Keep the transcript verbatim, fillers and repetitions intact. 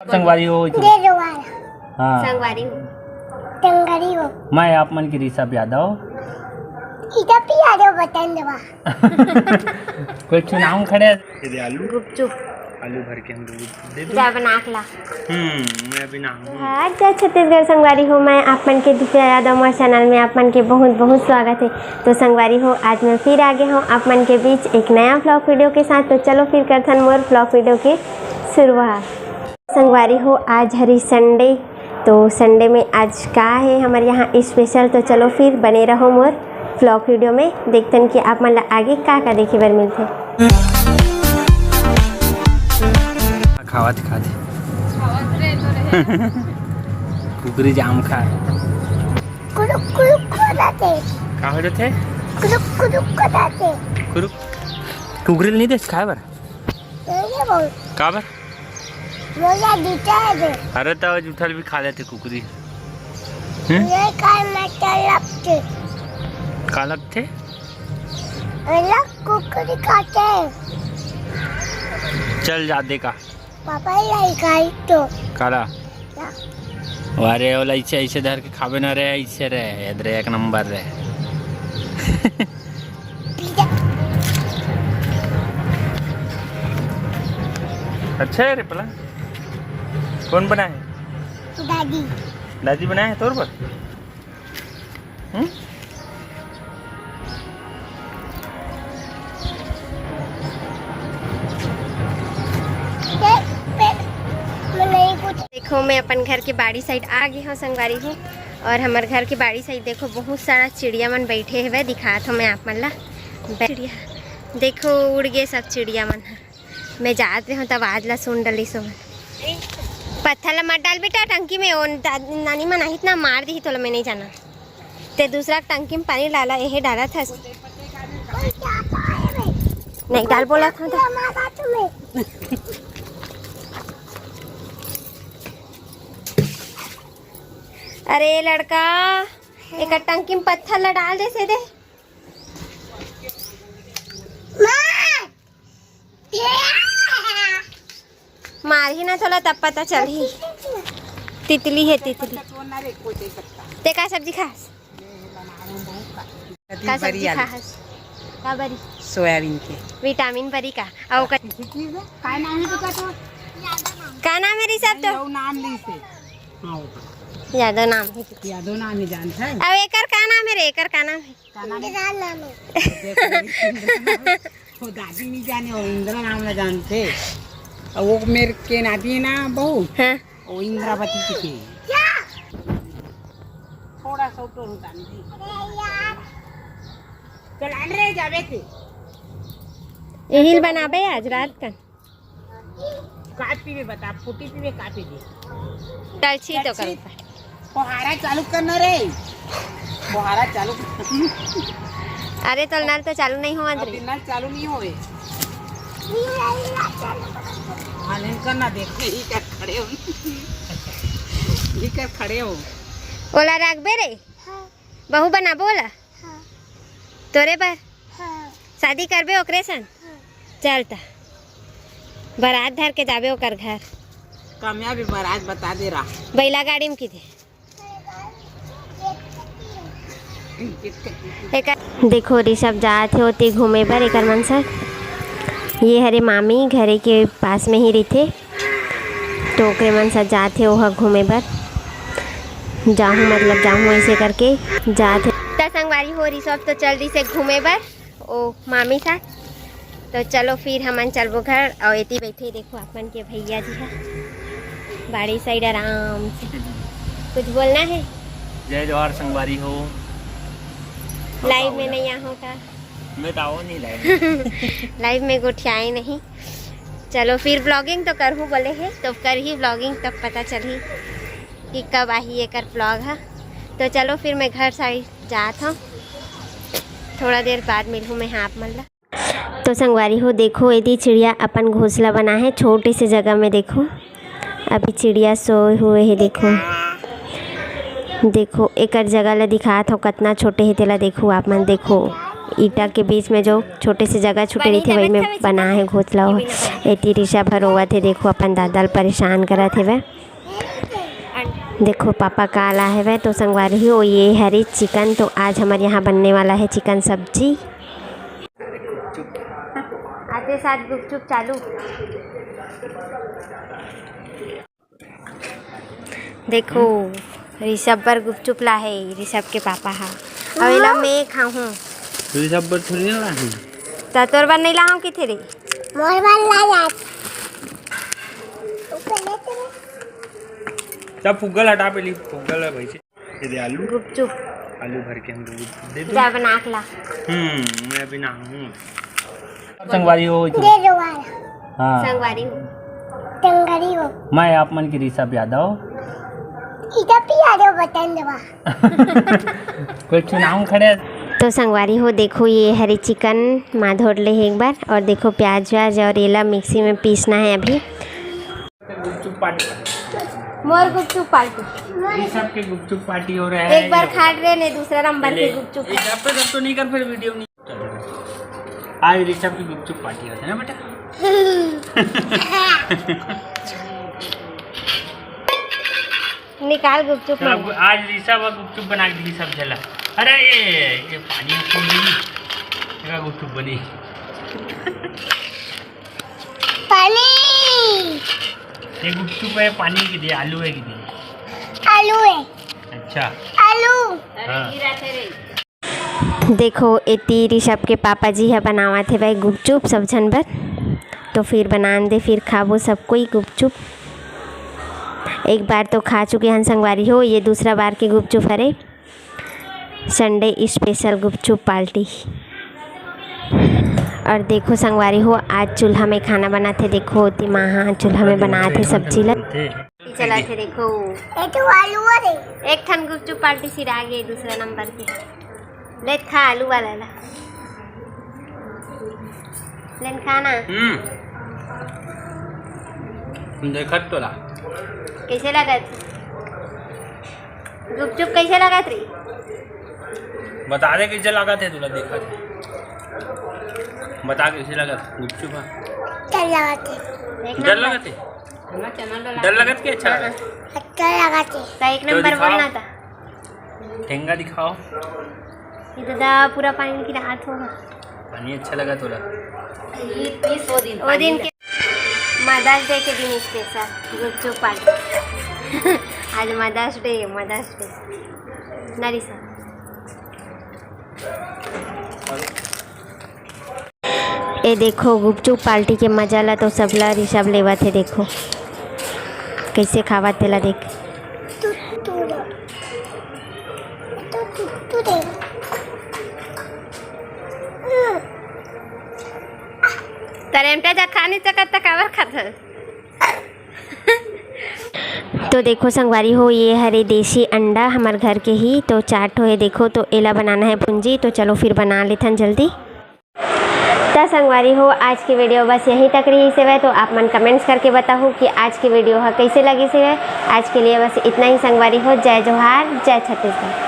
संगवारी हो। दे दो वाला। हाँ। संगवारी हो। संगवारी हो। मैं आप मन के ऋषभ यादव। इधर भी आ जाओ बटन दबा। कोई चुनाव खड़े हैं? दे दे आलू। गुपचुप। आलू भर के हम लोग दे दो। जा बना के ला। हम्म, मैं अभी नहाऊँ। हाँ, जय छत्तीसगढ़ संगवारी हो, मैं आप मन के दिव्या यादव, मोर चैनल में आप मन के बहुत बहुत स्वागत है। तो संगवारी हो, आज मैं फिर आ गए हूँ आप मन के बीच एक नया व्लॉग वीडियो के साथ। तो चलो फिर करथन मोर व्लॉग वीडियो के शुरुआत। संगवारी हो, आज हरी संडे, तो संडे में आज का है हमारे यहाँ स्पेशल। तो चलो फिर बने रहो मोर व्लॉग वीडियो में, देखतन कि आप मन ला आगे का का देखे बर मिलथे। खावत खाथे। कुकरी जाम खा। कुरुक कुरुक करथे। का हो जाथे? कुरुक कुरुक करथे। कुरुक। कुकरी ल नहीं दे खाए बर? नहीं दे बोल। का बर? मोला जूठा दे। अरे, त जूठा ल भी खा लेथे कुकरी। हम्म? ये काय मतलब थे? का लगथे? अलग कुकरी खाथे। चल जा दे का। पापा लाई खाई तो। काला? ना। अरे, ओला ऐसे, ऐसे धर के खाबे ना रे, ऐसे रे, इधर एक नंबर रे। अच्छा है रे पलंग। कौन बनाए है? दादी। दादी बनाए है तोर बर? हम्म? देखो, मैं अपन घर के बाड़ी साइड आ गई हूँ संगवारी हो। और हमर घर के बाड़ी साइड देखो, बहुत सारा चिड़िया मन बैठे हवे, दिखात हूँ मैं आप मन ला। चिड़िया देखो, उड़ गए सब चिड़िया मन ह। मैं जात रहे हूँ तब आज ला सुन डली सो। पत्थर ला मत डाल बेटा टंकी में, ओ दा-, नानी मन आहित ना मार दिही तोला, मैं नहीं जाना। ते दूसरा टंकी में पानी डाला, यही डाला था। नहीं डाल बोला था तो। अरे लड़का, एक टंकी में पत्थर ला डाल दे से दे। मारही ना तोला, तब पता चलही। तितली है, तितली। ते का सब्जी खास? का सब्जी खास? का बरी? सोयाबीन के। विटामिन बरी का? अउ का? का नाम है तो? का नाम है ऋषभ तो? नाम ली से। हाँ, यादव नाम है। यादव नाम ही जानता है। अब एकर का नाम है रे? एकर का नाम है? का नाम है? इंदिरा नाम है। देखो, इंदिरा नाम है। वो दादी नहीं जाने, वो इंदिरा नाम ना जानते। और वो मेरे के नाती है ना बहू, हाँ। वो इंद्रावती जी के। थोड़ा सा ऊपर होता नहीं। चल, आन रे, जावे थे। यही बनाबे आज रात का। का पीबे बता, फ्रूटी पीबे, का पीबे? कलछी तो कलछी। कर। फुहारा चालू करना रे, फुहारा चालू कर। अरे तो नल तो चालू नहीं हुआ अभी रे। नल चालू नहीं होए। हाँ, नहीं करना, देख, ये कर खड़े हो, ये कर खड़े हो। ओला रखबे रे। हाँ। बहू बनाबो ओला। हाँ। तोरे बर? हाँ। शादी करबे ओकरे सन? हाँ। चल त। बारात धर के जाबे ओकर घर। कामयाबी बारात बता दे रहा। बैला गाड़ी में किथे? एकर देखो ऋषभ जात हे ओती घूमे बर एकर मन से। ये हरे मामी घरे के पास में ही रहिथे। तो ओकरे मन साथ जात हे ओहा घूमे बर। जाहूँ मतलब जाहूँ ऐसे करके जात हे। त संगवारी हो ऋषभ तो चल दिस हे घूमे बर ओ मामी साथ। तो चलो फिर हमन चलबो घर। और एती बैठे देखो अपन के भैया जी है बाड़ी साइड आराम से। कुछ बोलना है? जय जोहार संगवारी हो। लाइव में नहीं आहो का? मैं तो आओ नहीं लाइव में। लाइव में गोठियाए नहीं। चलो फिर व्लॉगिंग तो करहूँ बोले है तो कर ही व्लॉगिंग, तब पता चलही कि कब आही एकर व्लॉग ह। तो चलो फिर मैं घर साइड जात हूँ, थोड़ा देर बाद मिलहूँ मैं हाँ आप मन ला। तो संगवारी हो देखो एदी चिड़िया अपन घोंसला बना है छोटे से जगह में। देखो अभी चिड़िया सोए हुए है। देखो देखो एकर जगह ला दिखात हो कतना छोटे है तेला। देखो आप मन देखो ईटा के बीच में जो छोटे से जगह छूटे रहिथे, वही में बना हे घोंसला। एती ऋषभ ह रोवत हे, देखो अपन दादा ल परेशान करत हेवय। देखो पापा का ला हेवय। तो संगवारी हो, ये हरे चिकन, तो आज हमर यहाँ बनने वाला है चिकन सब्जी। आते साथ गुपचुप चालू। देखो, ऋषभ बर गुपचुप ला हे, ऋषभ के पापा हा। अउ एला मैं खाहूँ। ऋषभ बर थोड़ी ना लाहूँ। त तोर बर नहीं लाहूँ किथे रे? मोर बर ला जात। सब फुग्गा ल हटा, पहले फुग्गा ला भाई से। ये दे आलू। गुपचुप। आलू भर के हम लोग दे दो। जा बना के ला। हम्म, मैं अभी नहाऊँ। संगवारी हो, इधर। दे दो वाला। हाँ। संगवारी हो। संगवारी हो। मैं आप मन के ऋषभ यादव। इधर भी आ जाओ, बटन दबा। कोई चुनाव खड़े। तो संगवारी हो, देखो ये हरे चिकन माधोर ले हे एक बार, और देखो प्याज व्याज और एला मिक्सी में पीसना है अभी। गुपचुप पार्टी। मोर गुपचुप पार्टी। ये सबके गुपचुप पार्टी हो रहा है। एक बार खा रहे ने, दूसरा नंबर के गुपचुप। ये सब पे सब तो नहीं कर, फिर वीडियो नहीं चल रहा। आज ऋषभ की गुपचुप पार्टी होता है ना बेटा। निकाल गुपचुप चलो, मांगो। आज ऋषभ और गुपचुप बना के दी सब झला। अरे ये, ये पानी खोल दी। देखा गुपचुप बनी। पानी। ये गुपचुप है, पानी की दे, आलू है की दे? आलू है। अच्छा। आलू। हाँ। देखो, एती ऋषभ के पापा जी ह बनावत हे भाई गुपचुप सब झन बर। तो फिर बनान दे, फिर खाबो सब कोई गुपचुप। एक बार तो खा चुके हन संगवारी हो, ये दूसरा बार के गुपचुप हरे। संडे स्पेशल गुपचुप पार्टी। और देखो संगवारी हो, आज चूल्हा में खाना बनाथे। देखो, ओती माँ ह चूल्हा में बनाथे सब्जी ला। चला थे देखो। ये तो आलू वाले। एक ठन गुपचुप पार्टी सिरा गे, दूसरा नंबर के। ले खा आलू वाला ला। लेन खा ना। हम्म। देखत तो ला। कैसे लगत? गुपचुप कैसे लगत रे? बता दे कैसे लगत हे तुला, देखत। बता कैसे लगत गुपचुप? हाँ। डर लगत हे। एक डर नंबर। लगत हे? डर लगत के अच्छा लगत? अच्छा लगत हे। तो एक तो नंबर दिखाओ। बोलना था। ठेंगा दिखाओ। ये तो दा पूरा पानी गिरात होगा। पानी अच्छा लगा थोड़ा। ये, ये सौ दिन वो दिन के मदर्स डे के दिन स्पेशल गुपचुप पार्टी। आज मदर्स डे है, मदर्स डे। नरिसा। ए देखो गुपचुप पार्टी के मजा ला तो सबला ऋषभ लेवत हे। देखो कैसे खावत तेला देख। तरेमटा जा खा नहीं सकत त काबर खात हस? तो देखो संगवारी हो, ये हरे देसी अंडा हमर घर के ही, तो चार ठो हे। देखो तो एला बनाना है भुंजी, तो चलो फिर बना लेथन जल्दी। त संगवारी हो, आज की वीडियो बस यहीं तक रहिस हवय। तो आप मन कमेंट्स करके बताहू कि आज की वीडियो ह कैसे लगिस हवय। आज के लिए बस इतना ही संगवारी हो। जय जोहार, जय छत्तीसगढ़।